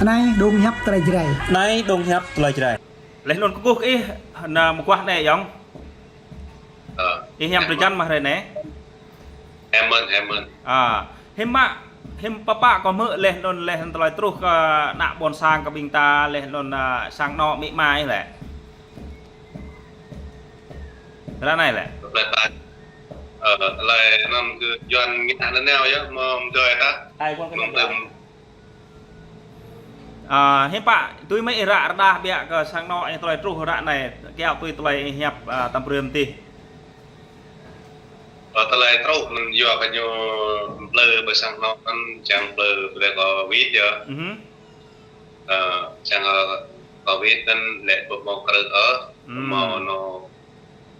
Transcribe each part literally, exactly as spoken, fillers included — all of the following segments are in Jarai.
Anai dong hiăp tơlơi Jrai. Anai dong hiăp tơlơi Jrai. Laih anŭn kơkuh kơ ih, na mơguah anai yơh. Ơ. Ih hiam drơi jan mơ̆ hrơi anai? Hiam mơ̆n, hiam mơ̆n. Ơ. Hiư̆m mă, hiư̆m pơpă kâo hmư̆ laih anŭn laih tơlơi truh kơ ană ƀôn sang kơ ƀing ta laih anŭn, ơ, sang anŏ amĭ ama ih lĕ. Ră anai lĕ. Tơlơi ta, ơ, tơlơi anŭn kơ Yuan ngă anŭn nao yơh, mơ̆ng dơi ta. Ai, ƀuăn kơ mơ̆ng anŭn dơi. Ơ, hiư̆m pă, tui mơ̆ ih ră rơđah biă kơ sang anŏ ih tơlơi truh ră anai, kiaŏ tui tơlơi ih hiăp, ơ, tăm brơi mơ̆ tih. Ơ, tơlơi truh anŭn yua kơ ñu plư ƀơi sang anŏ anŭn čang plư ƀơi kơ wĭt yơh. Mhm. Ơ, čang, ơ, kơ wĭt anŭn lĕ ƀu hmâo krư̆ ôh, ƀu hmâo anŏ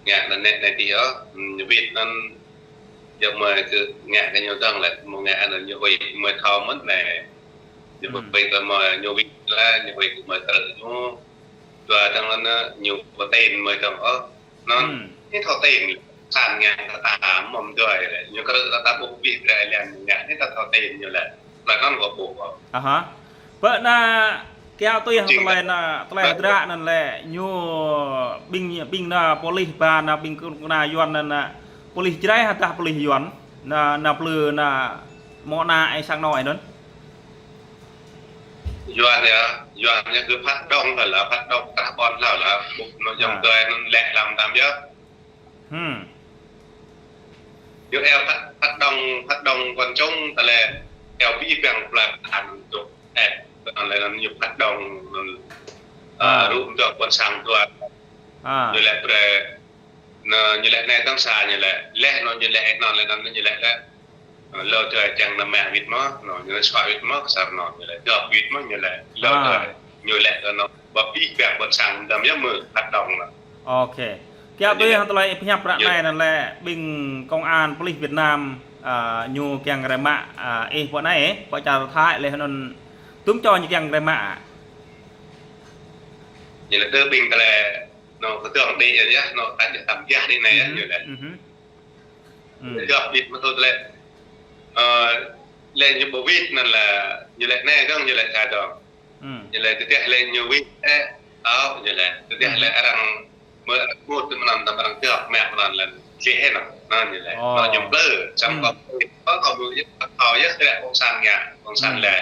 ngă anŭn anai tih ôh, wĭt anŭn yơh mơi kơ ngă kơ ñu dơ̆ng lĕ, hmâo ngă anŭn ñu huĭ mơi thâo mơ̆n anai. Ñu ƀu huĭ kơ mơi ñu wĭt lĕ, ñu huĭ kơ mơi krư̆ ñu. Dua dơ̆ng anŭn ñu ƀu tin mơi dơ̆ng ôh. Anŭn, ñu thâo tin, sang ngă kơ ta mơ̆ng dơi lĕ, ñu krư̆ ta ƀu wĭt lĕ, lĕ ñu ngă, ñu ta thâo tin ñu lĕ. Lĕ anŭn kâo ƀuh kâo. Aha. Ƀơi anai kiaŏ tui hăng tơlơi anŭn, tơlơi hơdră anŭn lĕ, ñu ƀing, ƀing anŭn polis ba anŭn ƀing kơnuk kơna Yuan anŭn, anŭn polis Jrai hă dah polis Yuan, anŭn, anŭn plư anŭn mơ̆ng anai sang anŏ anŭn. Yuan yơh, Yuan yơh kơ phát động lĕ, phát động krah ƀôn lĕ, ƀuh anŭn yơh tơlơi anŭn lĕ lăm tam yơh. Hmm. Ñu eo phát, phát động, phát động quần chúng, ta lĕ eo ƀing ƀing plat an tuk, ơ, ta lĕ ñu phát động, ơ, rŭ tuk quần sang tuk. Ñu lĕ pre, ñu lĕ anai tơ̆ng sa ñu lĕ, lĕ anŭn ñu lĕ, anŭn lĕ anŭn ñu lĕ lĕ. Ơ, lơ tơlơi čang anŭn mă wĭt mơ̆, anŭn ñu lĕ sua wĭt mơ̆, kơ sang anŭn ñu lĕ, dŏ wĭt mơ̆ ñu lĕ, lơ tơlơi. Ñu lĕ kơ anŭn, ƀơi ƀing ƀing ƀôn sang dăm yơh mơ̆, phát động anŭn. Ôkê. Kiaŏ tui hăng tơlơi ih pơhiăp ră anai anŭn lĕ, ƀing công an polis Việt Nam, ơ, ñu kiăng rai mă, ơ, ih pơ anai, pơ čar Thái lĕ anŭn, tum čô ñu kiăng rai mă. Ñu lĕ tơ ƀing tơlơi, anŭn kơ tơ̆ng đĭ yơh, anŭn ta jĕ tam biă đĭ anai yơh, ñu lĕ. Dŏ wĭt mơ̆ tŭ lĕ. Ơ, lĕ ñu ƀu wĭt anŭn lĕ, ñu lĕ anai dơ̆ng, ñu lĕ sa dơ̆ng. Ñu lĕ tơdah lĕ ñu wĭt, ơ, ơ, ñu lĕ. Tơdah lĕ arăng mơ̆ ƀuh tơ̆ mơnam tơ̆ arăng dŏ mă mơnam lĕ. Čih hĕ anŭn, anŭn ñu lĕ. Anŭn ñu plư, čang kơ, kơ, kơ ƀu yơh, kơ yơh tơlơi cộng sản ngă, cộng sản lĕ.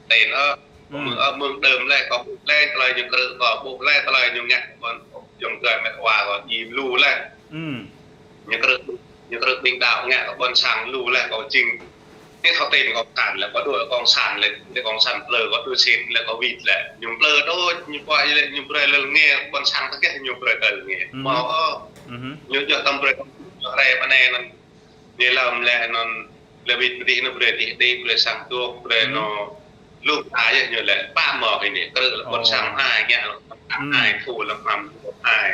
Tin ơ, mơ̆ng, ơ, mơ̆ng đơm lĕ, kơ ƀuh lĕ, tơlơi ñu krư̆, kơ ƀuh lĕ, tơlơi ñu ngă, ƀôn, yŏng tơlơi mĕt wa, kơ jim lu lĕ. Ñu krư̆, ñu krư̆ ƀing đaŏ ngă, kơ ƀôn sang lu lĕ, kơ jing. Ñu thâo tin cộng sản lĕ, kơ đuaĭ cộng sản lĕ, đuaĭ cộng sản plư, kơ đuaĭ sĭt lĕ, kơ wĭt lĕ. Ñu plư đôč, ñu pơhiăp lĕ, ñu brơi lĕ ngă, ƀôn sang tơkeh ñu brơi tơl ngă. Mơ̆ ơ, ñu djơ̆ tăm brơi, ñu rai pơ anai anŭn. Ñu lăm lĕ anŭn lĕ wĭt mơ̆ tih anŭn brơi tih đĭ brơi sang tuk brơi anŭn lu ta yơh ñu lĕ pă mơ̆ hĭ anai krư̆ lĕ ƀôn sang ai ngă lĕ ai phu lĕ măm ai.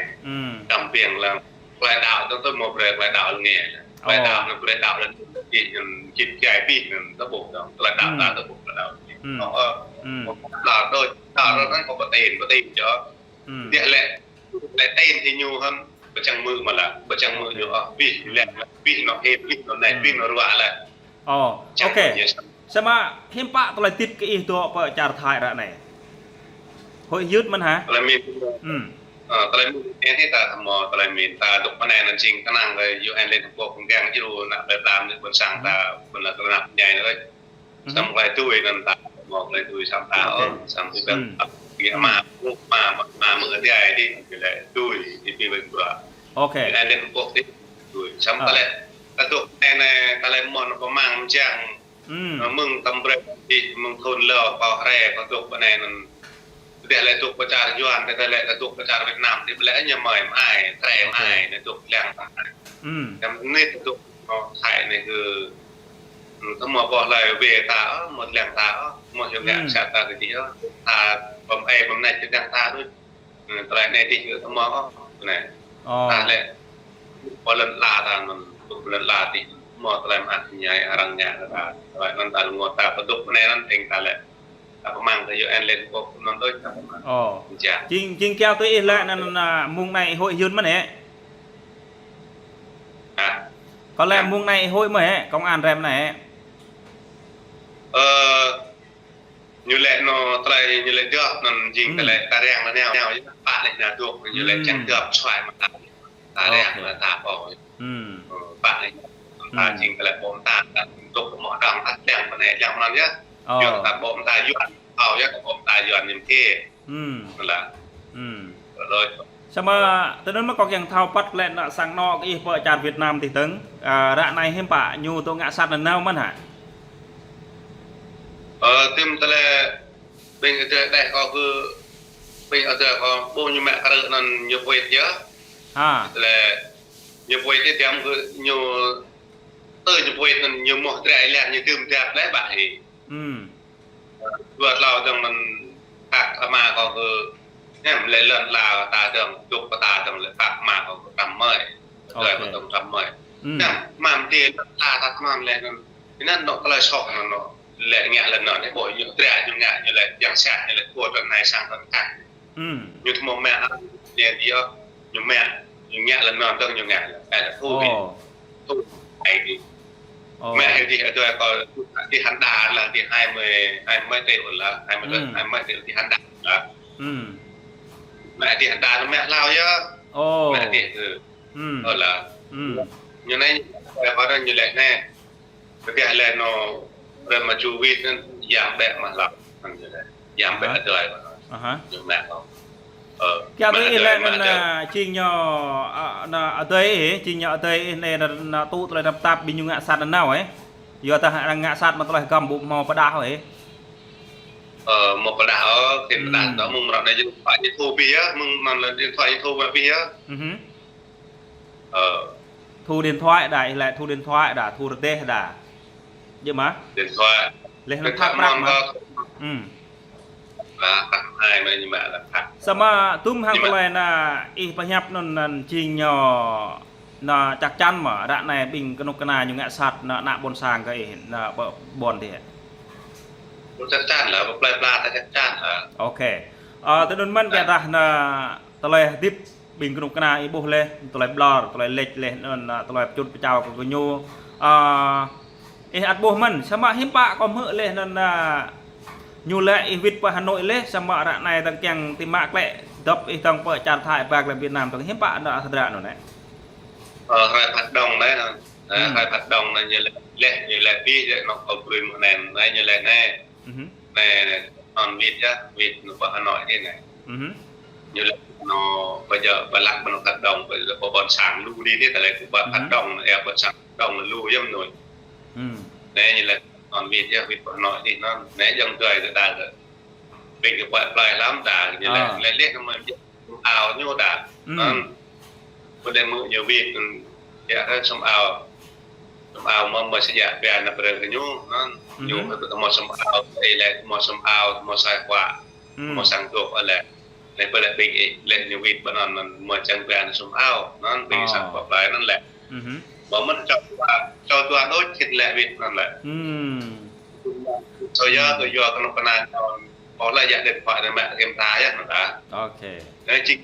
Čăm piêng lĕ tơlơi đaŏ tơ̆ tơ̆ mơ̆ brơi tơlơi đaŏ lĕ ngă. Tơlơi đaŏ anŭn brơi đaŏ lĕ jĭ anŭn jĭ jai ƀĭ anŭn tơƀuh dơ̆ng. Tơlơi đaŏ ta tơƀuh tơlơi đaŏ. Ơ, đaŏ đôč, đaŏ đôč anŭn kơ pơtin, pơtin čơ. Djơ̆ lĕ, lĕ tin hĭ ñu hăm, ƀu čang mơ̆ mơ̆ lă, ƀu čang mơ̆ ñu, ơ, wĭt, lĕ, wĭt anŭn hĕ, wĭt anŭn anai, wĭt anŭn ruă lĕ. Ơ, ôkê. Samơ̆ hiư̆m pă tơlơi tip kơ ih dŏ pơ čar Thái ră anai? Huĭ hyưt mơ̆n hă? Tơlơi min, ơ, tơlơi min, anai ta hmâo tơlơi min, ta dŏ pơ anai anŭn jing kơnang kơ U N Liên Hợp Quốc pơgang djru ană plơi pla anŭn ƀôn sang ta, ƀôn la kơnang ñai anŭn. Samơ̆ tơlơi tui anŭn ta, hmâo tơlơi tui samơ̆ ta, ơ, samơ̆ tui ƀing, ƀing ama, ama, ama mơ̆ng adai dih, tơlơi tui, tui ƀing ƀing bruă. Ôkê. Tơlơi Liên Hợp Quốc dih, tui. Samơ̆ tơlơi, ta dŏ anai anai, tơlơi mơ̆n pơmang mơjang, mơ̆ng tăm brơi dih, mơ̆ng thun lơ, pao hrơi, ta dŏ anai anŭn, tơdah lĕ dŏ pơ čar Yuan, tơdah lĕ dŏ pơ čar Việt Nam, tơdah lĕ ñu mơi mă ai, tơrai mă ai, ñu dŏ lăng mă ai. Čăm anai dŏ anŏ Thái anai kơ, tơma ƀuh lĕ wê ta, mơ̆ lăng ta, mơ̆ yơh ngă sat ta kơ dih, ta pơm ai pơm nai čơdang ta đôč. Tơlơi anai dih kơ tơma, anai. Ta lĕ, pơ lŏn ala ta anŭn, pơ lŏn ala dih, mơ̆ tơlơi mă ai arăng ngă kơ ta, tơlơi anŭn ta rơngot ta pơdŏp anai anŭn tơ̆ng ta lĕ. Ta pơmang kơ U N Liên Hợp Quốc anŭn đôč ta pơmang. Ơ. Jing, jing kiaŏ tui ih lĕ anŭn, anŭn mơ̆ng anai huĭ hyưt mơ̆n hĕ? Hă? Kâo lĕ mơ̆ng anai huĭ mơ̆n hĕ, công an rem anai hĕ? Ơ, ñu lĕ anŭn tơlơi ñu lĕ dŏ anŭn jing tơlơi ta răng lĕ nao, nao, pă lĕ nao dŏ, ñu lĕ čang dŏ suai mă ta. Ta răng lĕ ta pô. Pă lĕ ta jing tơlơi ƀô̆ ta, ta dŏ mă đăng ta răng mă anai răng mă anŭn yơh. Yua ta ƀô̆ ta Yuan, ƀô̆ yơh ta ƀô̆ ta Yuan ñu kê. Lă. Rồi. Samơ̆ tơdơi mơ̆ kâo kiăng thâo păt lĕ anŭn sang anŏ kơ ih pơ čar Việt Nam tih tơ̆ng, a, ră anai hiư̆m pă ñu tŭ ngă sat nanao mơ̆n hă? Ơ, tơm tơlơi ƀing adơi đeh kâo kơ, ƀing adơi kâo ƀu ñu mă kơ rơ anŭn ñu puit yơh. Ha. Tơlơi ñu puit yơh tiăm kơ ñu, tơ ñu puit anŭn ñu mơ̆ drơi lĕ ñu tơm tiap lĕ ƀă hĭ. Dua tlâo dơ̆ng anŭn phak ama kâo kơ, em lĕ lŏn la ta dơ̆ng, dŏ pơ ta dơ̆ng lĕ phak ama kâo kơ tăm mơi. Tơlơi kâo tăm tăm mơi. Em, mă mơ̆ tơlơi la ta tăm lĕ anŭn. Anŭn anŏ tơlơi soh anŭn anŏ. Lĕ ngă lĕ anŭn, ƀô̆ ñu drơi ñu ngă, ñu lĕ yang sat, ñu lĕ kơ tơlơi anai sang tơlơi khăp. Ñu tơmơ̆ mă, ñu dŏ, ñu mă, ñu ngă lĕ anŭn dơ̆ng ñu ngă lĕ. Ơ, lĕ thu ƀing. Thu ai dih. Mă ai dih adơi kâo dih hăn đa lă dih hai mươi, hai mươi triệu lă, hai mươi, hai mươi triệu dih hăn đa lă. Mă dih hăn đa lă mă hlâo yơh. Mă dih kơ. Ơ lă. Ñu anai, kâo anŭn ñu lĕ anai. Kơ gah lĕ anŭn, rơma čô wĭt anŭn, yang ƀĕ mă hlâo. Anŭn ñu lĕ. Yang ƀĕ adơi. Ñu mă hlâo. Ơ, kiăng mă tui ih adơi, lĕ mă anŭn, adơi. A, jing ñu, a, anŭn adơi ih, jing ñu adơi ih anai anŭn, anŭn tŭ tơlơi tơnap tap ƀing ñu ngă sat nanao ih. Yua dah arăng ngă sat mă tơlơi găm ƀu hmâo pơdah ih. Ơ, hmâo pơdah ơ, khĭn pơdah anŭn mơ̆ng mrâo anai điện thoại ñu thu pih yơh, mơ̆ng anŭn lĕ điện thoại ñu thu pih yơh. Thu điện thoại đa, ih lĕ thu điện thoại đa, thu rơdêh đa. Djơ̆ mơ̆? Điện thoại. Leh anŭn điện thoại thap prăk mơ̆n mơ̆? Kâo. Ơ. Lah, thap hai mơ̆n ñu mă lă thap. Samơ̆ tŭm hăng tơlơi anŭn ih pơhiăp anŭn anŭn jing ñu anŭn chắc chắn mơ̆, ră anai ƀing kơnuk kơna ñu ngă sat anŭn ană ƀôn sang kơ ih anŭn ƀơ-, ƀôn dih. Chắc chắn lă, pơplơi pla ta chắc chắn lă. Ok. Ơ, tui anŭn mơ̆n biă dah anŭn tơlơi hơdip ƀing kơnuk kơna ih ƀuh leh, tơlơi ƀlŏr, tơlơi lĕč leh, anŭn, a, tơlơi pơčut pơčao kơ gơñu. A, ih ăt ƀuh mơ̆n, samơ̆ hiư̆m pă kâo hmư̆ leh anŭn, a, ñu lĕ ih wĭt pơ Hà Nội leh, samơ̆ ră anai dơ̆ng kiăng tơmă klĕ, dŏp ih dơ̆ng pơ čar Thái ƀă lĕ Việt Nam dơ̆ng hiư̆m pă anŭn hơdră anŭn lĕ. Ơ, hrơi phat dŏng anai, ơ, hrơi phat dŏng anai ñu lĕ, leh, ñu lĕ pih, lĕ anŏ kâo brơi mơ̆ng anai, anai ñu lĕ anai. Anai, anai, anŭn wĭt yơh, wĭt ñu pơ Hà Nội dih anai. Ñu lĕ anŭn, ƀơi jơ̆, ƀơi lăk ƀơi anŏ phat dŏng, ƀơi jơ̆ pơ ƀôn sang lu dih anai, tơlơi kơ ƀă phat dŏng, ơ, ƀôn sang dŏng lu yơh mơnuih. Anai ñu lĕ anŭn wĭt yơh, wĭt pơ Hà Nội dih anŭn. Anai jơ̆ng tơlơi kơ đa kơ. Ƀing kơ pơplơi lăm đa, ñu lĕ, lĕ leh anŭn mơ̆n. Sum ao ñu đa. Anŭn. Pơđe mơ̆ ñu wĭt, anŭn. Yua kơ sum ao. Sum ao mơ̆, mơ̆ sơjă pia anăp rơ̆ng kơ ñu, anŭn. Ñu mơ̆ sum ao, ih lĕ mơ̆ sum ao, mơ̆ sai kua. Mơ̆ sang dŏ lĕ. Lĕ pơđe ƀing ih, lĕ ñu wĭt ƀơi anŭn, anŭn mơ̆ čang pia anŭn sum ao, anŭn ƀing sang pơplơi anŭn lĕ. Mơ̆ mơ̆n čang pia, čang pia đôč khĭn lĕ wĭt anŭn lĕ. Sô yơh kơ yua kơnuk kơna ñu. Ơ lĕ yua điện thoại anai mă kơmta yơh anŭn đa. Ok. Anai jing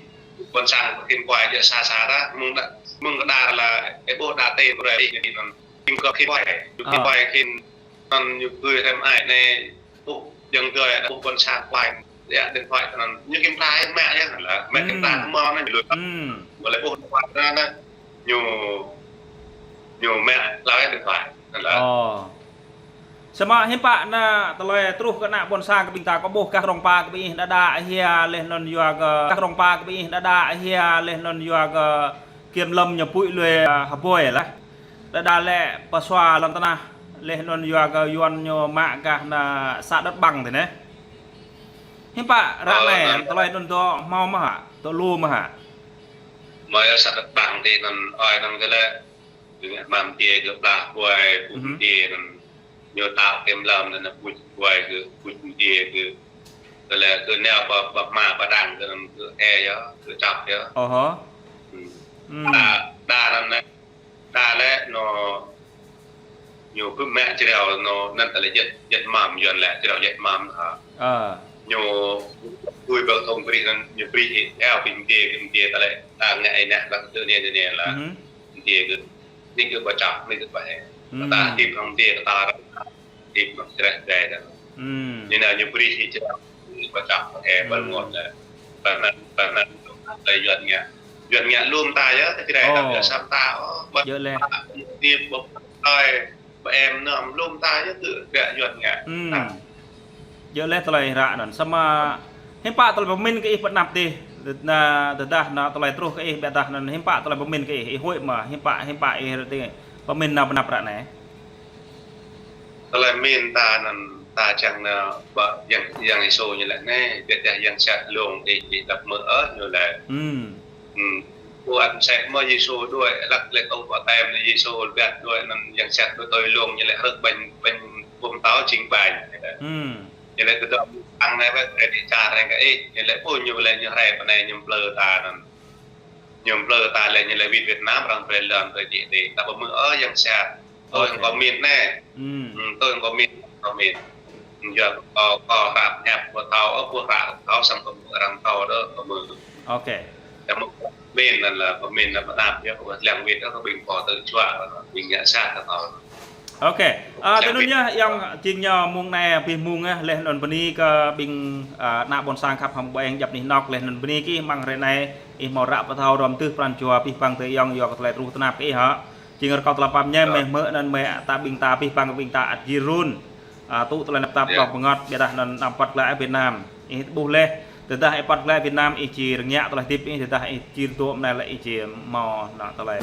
ƀôn sang kơmta yơh sa sa đa, mơ̆ng đa, mơ̆ng kơ đa lĕ, ơ ƀô̆ đa tê brơi ih anŭn. Jing kơ kơmta, kơmta kơmta anŭn ñu gui rem ai anai, ƀô̆ jơ̆ng tơlơi đa ƀô̆ ƀôn sang kơmta yơh điện thoại anŭn. Ñu kơmta yơh mă yơh anŭn lĕ, mă kơmta mơ̆ anŭn ñu lui. Ƀô̆ lĕ ƀô̆ điện thoại anŭn, ñu, ñu mă hlâo yơh điện thoại anŭn lĕ. Samơ̆ hiư̆m pă anŭn tơlơi truh kơ ană ƀôn sang kơ ƀing ta kâo ƀuh gah rŏng pă kơ ƀing ih đa đa hia leh anŭn yua kơ, gah rŏng pă kơ ƀing ih đa đa hia leh anŭn yua kơ kiểm lâm ñu pui lui, a, hơbơi lah. Đa đa lĕ pơsua lŏn tơnah leh anŭn yua kơ Yuan ñu mă gah anŭn xã đất bằng tih anai. Hiư̆m pă ră anai tơlơi anŭn dŏ hmâo mơ̆ hă, dŏ lu mơ̆ hă? Mơ̆ yơh xã đất bằng tih anŭn, ơi anŭn kơ lĕ. Kơ ngă mă mơ̆ng tih kơ plah kuai, pŭ mơ̆ng tih anŭn. Ñu tao kiểm lâm anŭn, pŭ kuai kơ, pŭ mơ̆ng tih kơ. Kơ lĕ kơ nao pơ, pơ hma pơ đang kơ anŭn kơ e yơh, kơ čăp yơh. Đa, đa anŭn anai, đa lĕ anŭn ñu kơ mă jrao anŭn, anŭn tơlơi jĕt, jĕt mơ̆ng Yuan lĕ jrao jĕt mơ̆ng hă. Ñu gui ƀơi thŭng brih anŭn, ñu brih ih, eo pĭ mơ̆ng tih, pĭ mơ̆ng tih tơlơi, ta ngă ih anai, lăk tơ anai, anai lă. Mơ̆ng tih kơ, anai kơ ƀă čăp, anai kơ ƀă e. Ta hơdip hăng mơ̆ng tih, ta hơdip hăng jreh jreh đa. Ư. Ñu nao ñu brơi hĭ čơđai, ƀu čăp ƀơi ƀơi ngŏt lĕ. Pơ anŭn, pơ anŭn, tơlơi Yuan ngă. Yuan ngă lŏm ta yơh, ta čơđai ta ƀu sam ta, ơ, ƀu ta, ƀu ta, ƀu ta, ƀu em nơm lŏm ta yơh, tơ ƀiă Yuan ngă. Ư. Djơ̆ laih tơlơi ră anŭn. Samơ̆ hiư̆m pă tơlơi pơmĭn kơ ih pơ anăp adih, na, tơdah na tơlơi truh kơ ih, ƀiădah anŭn hiư̆m pă tơlơi pơmĭn kơ ih, ih huĭ mơ̆, hiư̆m pă, hiư̆m pă ih rơtê pơmĭn nao pơ anăp ră anai. Tơlơi pơmĭn ta anŭn, ta čang na, ƀă Yang, Yang Yêsu ñu laĭ anai, ƀiădah Yang Sat lông ih, ih dăp mơ̆ ơh ñu laĭ. Ư. Ư. Ƀu ăt sĕ mơ̆ Yêsu đuaĭ, lăk lĕ tông pơtô tem lĕ Yêsu ƀiă đuaĭ anŭn Yang Sat đuaĭ tui lông ñu laĭ hrŏk ƀañ, ƀañ ƀum tao čing ƀañ. Ư. Ñu laĭ tơdang ang anai ƀă, rai đi čar rai kơ ih. Ñu laĭ ƀu ñu laĭ ñu rai pơ anai ñu plư ta anŭn. Ñu plư ta laĭ ñu laĭ wĭt Việt Nam arăng brơi lŏn brơi djik dih. Ta ƀu hmư̆ ôh Yang Sat. Tui hăng kâo pơmĭn anai. Ư. Ư, tui hăng kâo pơmĭn, kâo pơmĭn. Yua kâo, kâo hră pơhiăp kâo thâo, ơ, kâo hră thâo samơ̆ kâo hmư̆ arăng thâo đôč, kâo hmư̆. Ôkê. Samơ̆ pơmĭn anŭn lĕ, pơmĭn anŭn pơanăp yơh, kâo lăng wĭt, kâo ƀing kâo tơ̆ čuă, ƀing ngă sat kâo thâo. Ôkê. Ơ, tui anŭn yơh, Yang jing ñu mông anai abih mông yơh, laih anŭn bơni kơ ƀing, ơ, ană ƀôn sang khăp hăng ƀing djăp anih anŏ, laih anŭn bơni kơ ih mơ̆ng hrơi anai, ih hmâo ră pơthâo hrŏm tơ̆ pran jua abih bang tơ Yang yua kơ tơlơi truh tơnap kơ ih hă. Jing rơkâo tơlơi pap ñai, mơ̆ hmư̆ anŭn mơ̆ ta ƀing ta abih bang ƀing ta ăt jir run. Ơ, tŭ tơlơi tơnap tap đŏk pơngăt, ƀiădah anŭn anăm pơ̆t glaĭ Việt Nam. Ih ƀuh laih, tơdah ih pơ̆t glaĭ Việt Nam, ih či rơngiă tơlơi hơdip ih, tơdah ih či rơtuh mơ̆n lĕ ih či hmâo anŭn tơlơi.